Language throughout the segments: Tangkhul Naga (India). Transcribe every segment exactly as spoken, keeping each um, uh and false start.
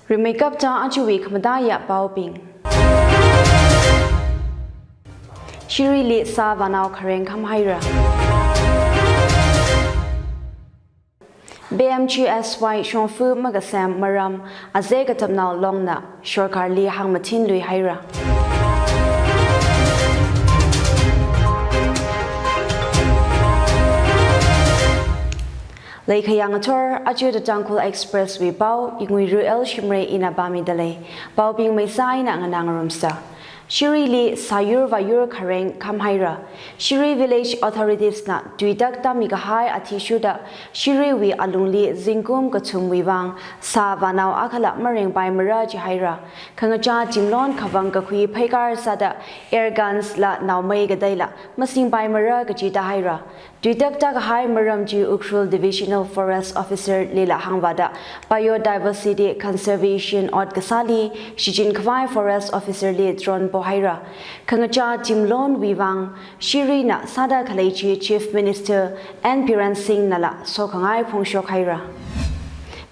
Rimeikapta ajawui khamataiya paobing. Shirili sā vānao khareng khamhaira. P M G S Y shongfa makasem maram Azei Katamnao Longna sorkarli hāngmathinluihaira. Leikhayang athor, aja The Tangkhul Express wui pao, Inguiru L Shimray ina pāmidalei. Paobing maisā eina nganā ngarumsa. Shirili sāyur vāyur khareng khamhaira. Shiri Village Authorities na tuitak tāmi kahai athishurda, Shiriwui alungli zingkum kathumwui vang sā vānao akhala marengpaimara jihaira. Khangachā Timlon khavang kakhui pheikar sāda air guns la naomei kateila masingpaimara kaji tāhaira. Tuitak tākahai maram chi Ukhrul Divisional Forest Officer lila hāngvāda Biodiversity Conservation ot kasāli shichinkhavai Forest Officer li drone pohaira. Khangachā Timlonwui vang Shirina sāda khalei chi Chief Minister N Biren Singh nala sokhangai phongshokhaira.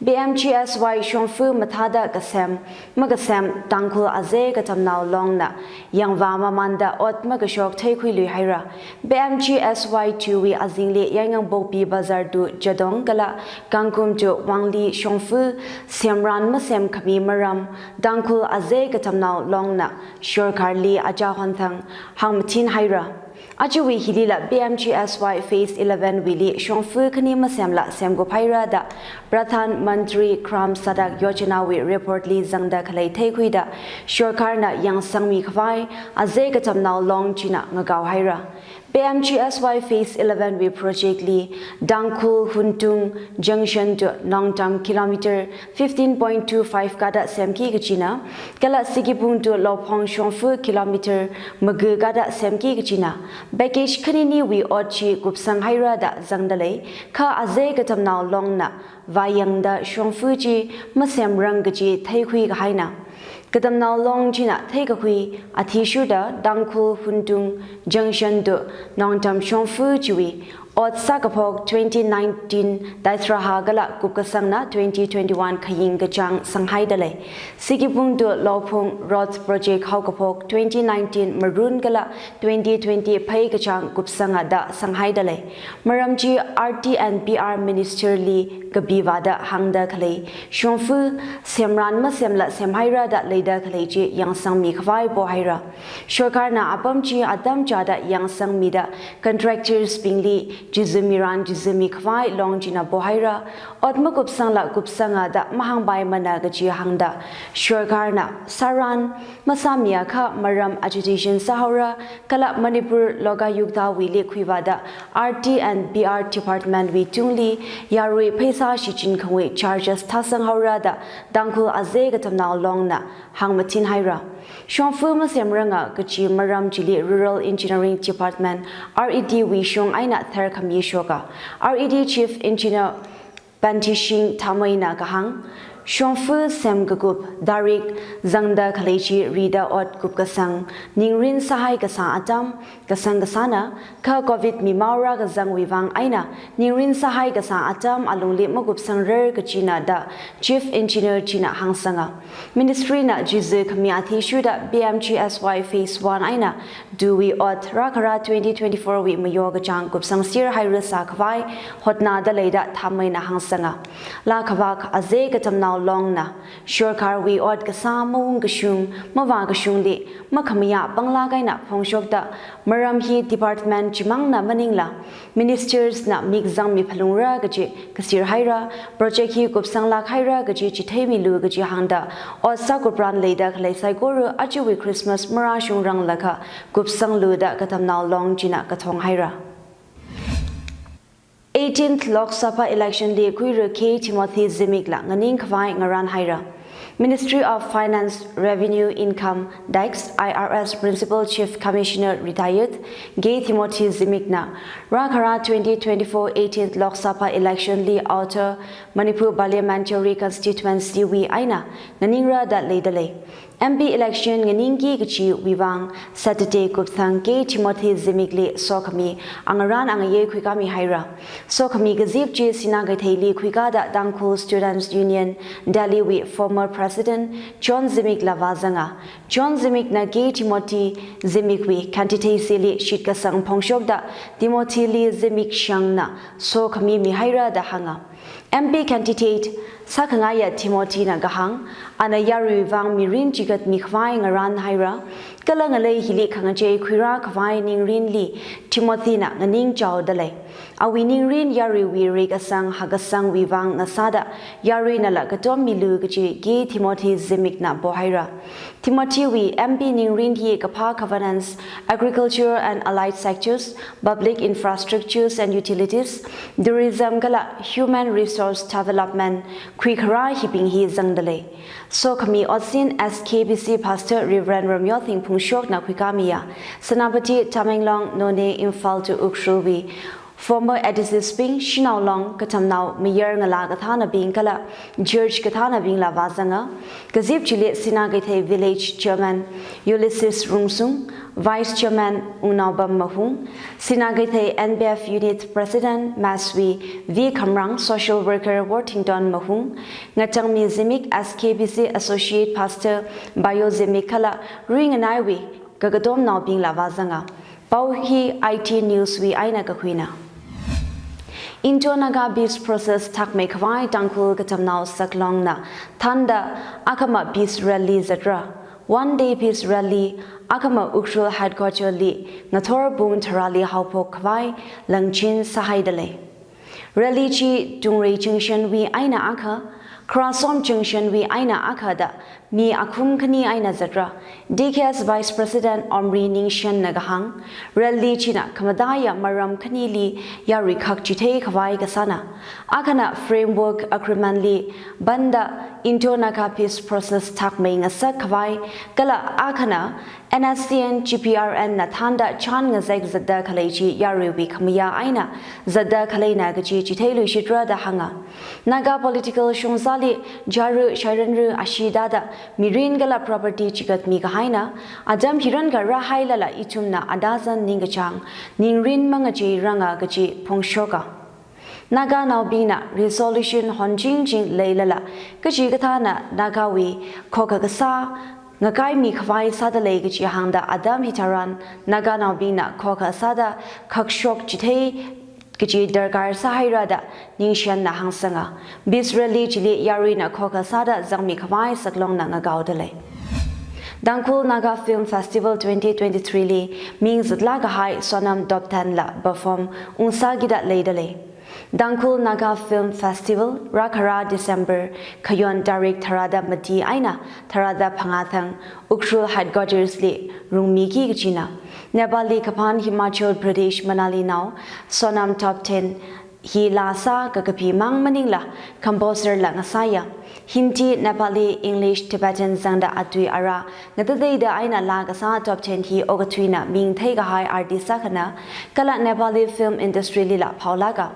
P M G S Y shongfa mathāda kasem makasem Tangkhul Azei Katamnao Longna yangvā mamānda ot makashok theikhuiluihaira. P M G S Y two wui azingli Yaingangpokpi Bazar to Jadong kala Kangkum to Wanglee shongfa semran masemkhami maram Tangkhul Azei Katamnao Longna sorkarli achā honthang hāngmathinhaira. Ajawui hilila P M G S Y Phase eleven wuili shongfa khani masemla semkuphaira da Pradhan Mantri Gram Sadak Yojana wui report li zangda khalei theikhuida sorkarna yangsangmikhavai Azei Katamnao Long china ngakaohaira. P M G S Y Phase eleven wui project li Tangkhul Huntung Junction to Nongtam kilometer fifteen point two five kada semki kachina, kala Sikibung to Lophong shongfa kilometer maga kada semki kachina, package khaniniwui ot chi kupsanghaira da zangdalei, kha Azei Katamnao Longna vāyangda shongfa chi masemrang kaji theikhui kahaina. Katamnao Long china theikakhui athishurda Tangkhul Huntung Junction to Nongtam shongfa chiwui ot sākaphok twenty nineteen Taithraha kala kupkasangna twenty twenty-one khaying kachāng sanghaidalei. Sikibung to Lophong Road Project haokaphok twenty nineteen Marun kala twenty twenty phei kachāng kupsanga da sanghaidalei. Maram chi R T and P R Minister li kapivāda hāngda khalei shongfa semran masemla semhaira da leida khalei chi yangsangmikhavai pohaira. Sorkarna apam chi atam chāda yangsangmida contractors bingli chizumi ran chizumikhavai Long china pohaira. Ot makupsangla kupsanga da mahāngpaimana kaji hāngda sorkarna sāran masāmiakha maram agitation sāhaora, kala Manipur Lokayukta wuili khuivāda R T and P R Department wui tungli yarui pheisā shichinkhangwui charges thāsanghaora da Tangkhul Azei Katamnao Longna hāngmathinhaira. Shongfa masemranga kaji maram chili Rural Engineering Department, R E D wui shong eina tharkhami shoka. R E D Chief Engineer Pantishing Thameina kahāng, shongfa semkakup tarik zangda khalei chi rida ot kupkasang ningrin sāhai kasā atam kasang kasāna, kha Covid mimao rākazangwui vang eina ningrin sāhai kasā atam alungli makupsangrar kajina da Chief Engineer china hāngsanga. Ministry na chizi khami athishurda P M G S Y Phase one eina two wui ot rākhara twenty twenty-four wui mayo kachāng kupsangser hairasākhavai hotnada leida Thameina hāngsanga. Laa khavak Azei Katamnao Longna sorkarwui ot kasā maungkashung mavākashungli makhamayā panglāk eina phongshokta maram hi department chimangna maningla Ministers na mik zangmiphalungra kaji kasir haira, project hi kupsanglāk haira kaji chitheimilu kaji hāngda, ot sākupran leida khalei saikora ajawui Christmas marāshungranglakha kupsanglu da Katamnao Long china kathong haira. Eighteenth Lok Sabha election li khuira K Timothy Zimik la nganingkhavai ngaranhaira. Ministry of Finance, Revenue, Income Tax, I R S Principal Chief Commissioner Retired K Timothy Zimik na rākhara twenty twenty-four eighteenth Lok Sabha election li Outer Manipur Parliamentary Constituency wui eina nganingra da leidalei. M P election nganingki kachiwui vang Saturday kupthang K Timothy Zimikli sokhami angarān angayei khuikāmi haira. Sokhami kazip chi Sinakeithei Delhi khuikāda Tangkhul Students Union Delhi wui former president John Zimikla vāzanga. John Zimikna K Timothy Zimikwui candidacy li shitkasang phongshokda Timothy li Zimik shangna sokhami mihaira da hānga. M P candidate sākhangaiya Timothyna kahāng, ana yaruiwui vang mirin chigatmi khavai ngarān haira, kala ngalei hili khangachei khuirā khavai ningrinli Timothyna nganingchaoda lei. Awui ningrin yaruiwui reikasang hakkasangwui vang ngasāda yaruinala katom milu kaji K Timothy Zimikna pohaira. Timothywui M P ningrin hi kaphā governance, agriculture and allied sectors, public infrastructures and utilities, tourism kala human resource development khuikharā hibing hi zangda lei. Sokhami otsin S K B C Pastor Reverend Ramyothing Phungshokna khuikāmiya Senapati, Tamenglong, Noney, Imphal to Ukhrulwui former A D Cs bing, Shanao Long, Katamnao, mayar ngalā kathānabing kala church kathānabingla vāzanga. Kazip chili Sinakeithei Village Chairman Ulysses Rungsung, Vice Chairman Wungnaobam Mahung, Sinakeithei N B F Unit President Maswi V Khamrang, Social Worker Worthington Mahung, Ngatangmi Zimik S K B C Associate Pastor Bayo Zimik kala ringanaiwui kakatomnaobingla vāzanga. Pao hi I T News wui eina kakhuina. Indo-Naga peace process thakmei khavai Tangkhul Katamnao Saklongna thānda akhama peace rally zatra. One day peace rally akhama Ukhrul headquarter li ngathor pung tharāli haophok khavai langchin sāhaida lei. Rally chi Tungrei Junction wui eina akha, Kharasom Junction wui eina akha da mi akhum khani eina zatra. D K S Vice President Omri Ningshenna kahāng, rally china khamataiya maram khanili yaruikhak chithei khavai kasāna. Akhana framework agreement li panda Indo-Naga peace process thakmei ngasak khavai, kala akhana N S C N G P R N na thānda chān ngazek zatda khalei chi yaruiwui khamayā eina zatda khaleina kaji chitheiluishitra da hānga. Naga political shongzali jaru shairanru ashee tāda mirin kala property chigatmi kahaina, atam hiyākha rāhailala ithumna adazan ningkachāng, ningrin mangacheiranga kaji phongshoka. Naganaobingna resolution honchingching leilala, kachikathāna Nagawui khokha kasā ngakaimi khavai sāda lei kaji hāngda atam hitharan Naganaobingna khokha sāda khakshok chithei kaji darkar sāhaira da Ningshenna hāngsanga. Peace rally chili yaruina khokha sāda zangmi khavai Saklongna ngakaoda lei. Tangkhul Naga Film Festival twenty twenty-three li ming zatlāk kahai Sonam Top ten la perform ungsākida leida lei. Tangkhul Naga Film Festival rākharā December khayon tarik tharāda mati eina tharāda phangā thang Ukhrul headquarters li rungmiki kajina. Nepali kaphān Himachal Pradesh Manali nao Sonam Top ten hi laa sā kakapi mang maningla composer la ngasāya. Hindi, Nepali, English, Tibetan zangda atui ara ngatateida eina laa kasā Top ten hi okathuina ming theikahai artist akhana, kala Nepali film industry lila phaolāka.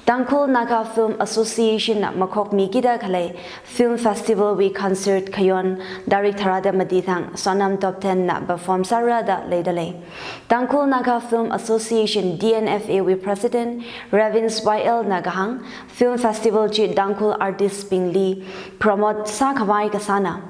Tangkhul Naga Film Association na makhokmikida khalei film festival wui concert khayon tarik tharāda mati thang Sonam Top ten na perform sāra da leida lei. Tangkhul Naga Film Association, T N F A wui President Ravins Y L na kahāng, film festival chi Tangkhul artist bingli promote sākhavai kasāna.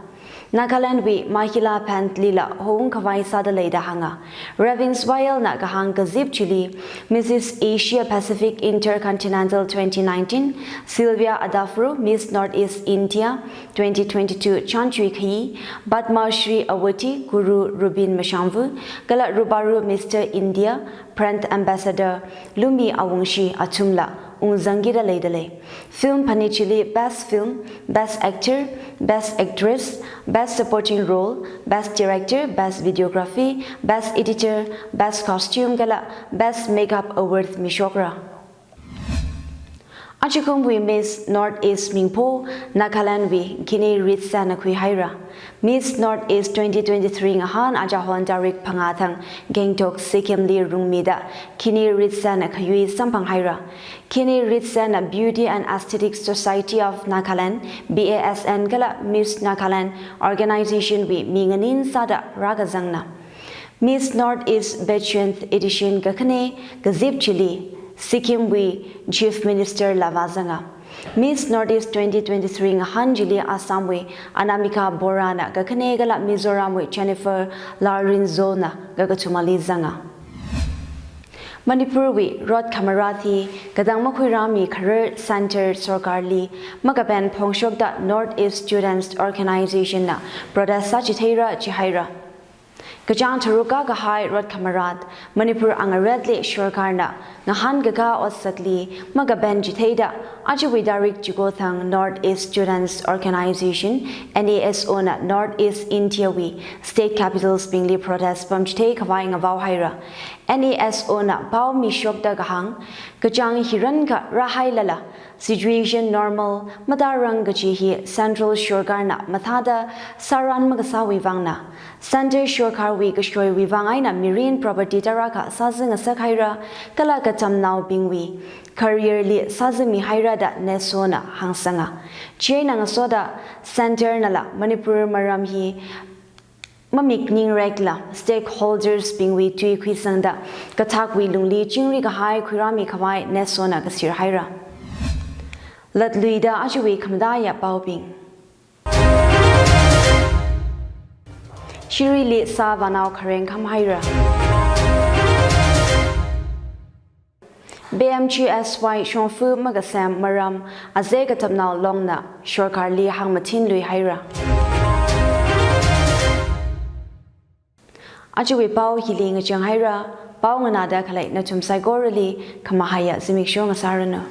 Nagaland wui Mahila Band lila houngkhavai sāda leida hānga. Ravins Y L na kahāng kazip chili, Missus Asia Pacific Intercontinental twenty nineteen, Sylvia Adavru, Miss Northeast India twenty twenty-two Chānchui Khayi, Padma Shri Award hi Guru Rubin Mashangvu, kala Rubaru Mister India, Brand Ambassador Lumi Awungshi athumla ungzangkida leida lei. Film phanit chili Best Film, Best Actor, Best Actress, Best Supporting Role, Best Director, Best Videography, Best Editor, Best Costume kala Best Makeup Award mishokra. Ajakumwui Miss North East mingpho Nagalandwui Kini Ritsanna khuihaira. Miss North East twenty twenty-three ngahān ajahon tarik phangā thang Gangtok, Sikkimli rungmida Kini Ritsanna khayui samphanghaira. Kini Ritsanna Beauty and Aesthetics Society of Nagaland, B A S N kala Miss Nagaland organization wui minganin sāda rākazangna. Miss North East Pageant Edition kakhane kazip chili Sikkimwui Chief Minister la vāzanga. Miss North East twenty twenty-three ngahān chili Assamwui Anamika Borana kakhane kala Mizoramwui Jennifer Lalrinzolna kakathumali zanga. Manipurwui rot khamarat hi katang makhuirāmi kharar Centre Sorkarli makapen phongshokda North East Students Organization na protest sāchitheira jihaira. Kachāng tharuk kakahai rot khamarat Manipur angaretle sorkarna ngahānkakā otsakli makapen chitheida ajawui tarik chiko thang North East Students Organization, N E S O na North East India wui state capitals bingli protest pamchithei khavai ngavaohaira. N E S O na pao mishokda kahāng, kachāng hi rānkha rāhailala situation normal matarang kaji hi Central sorkarna mathāda sāran makasāwui vangna. Centre sorkarwui kashoiwui vang eina mirin property tarākha sāzing ngasakhaira kala katamnaobingwui career li sāzingmihaira da N E S O na hāngsanga. Chieina ngasoda Centre nala Manipur maram hi mamik ningrekla stakeholders bingwui tui khuisangda kathakwui lungli chingri kahai khuirāmi khavai N E S O na kasir haira. Latluida ajawui khamataiya paobing. Shirili sā vānao khareng khamhaira. P M G S Y shongfa makasem maram azei katapnao longna sorkarli hāngmathinluihaira. Ajawui pao hili ngachanghaira, pao nganāda khalei nathum saikorali khamahaiya zimiksho ngasāranu.